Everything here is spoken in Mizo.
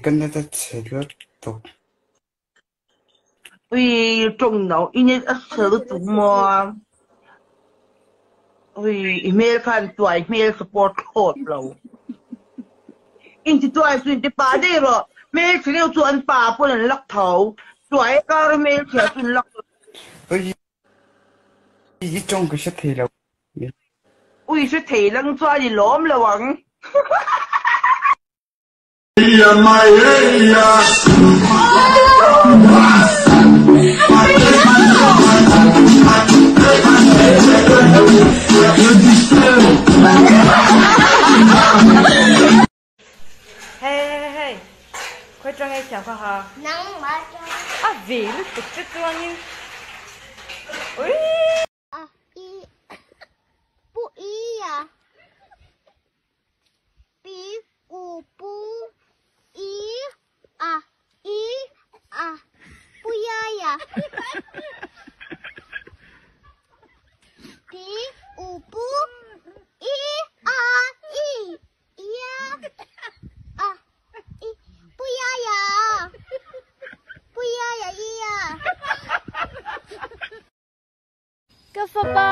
Ka net a chhe lutuk. Ui tawng no i net a chhe lutuk maw. Ui i hmel khan tuai hmel support thlawt lo. Inti tuai chu inti pa daih rawh. Hmelchhe deuh chu an pa pawn an lak tho. Tuai kar hmelchhia chu an lak lo. Ui i tawng ka hre thei lo. Ui hre thei lang chuan i lawm lo ang. Hei hei hei khawi tang ei thiam kha ha. Nangmah tang. A ve lutuk che chuangin uii. A i pu i a pi ku pu i a i a pu ia ia pi u pu i a i ia a i pu ia ia pu ia ia i a. Ka fapa.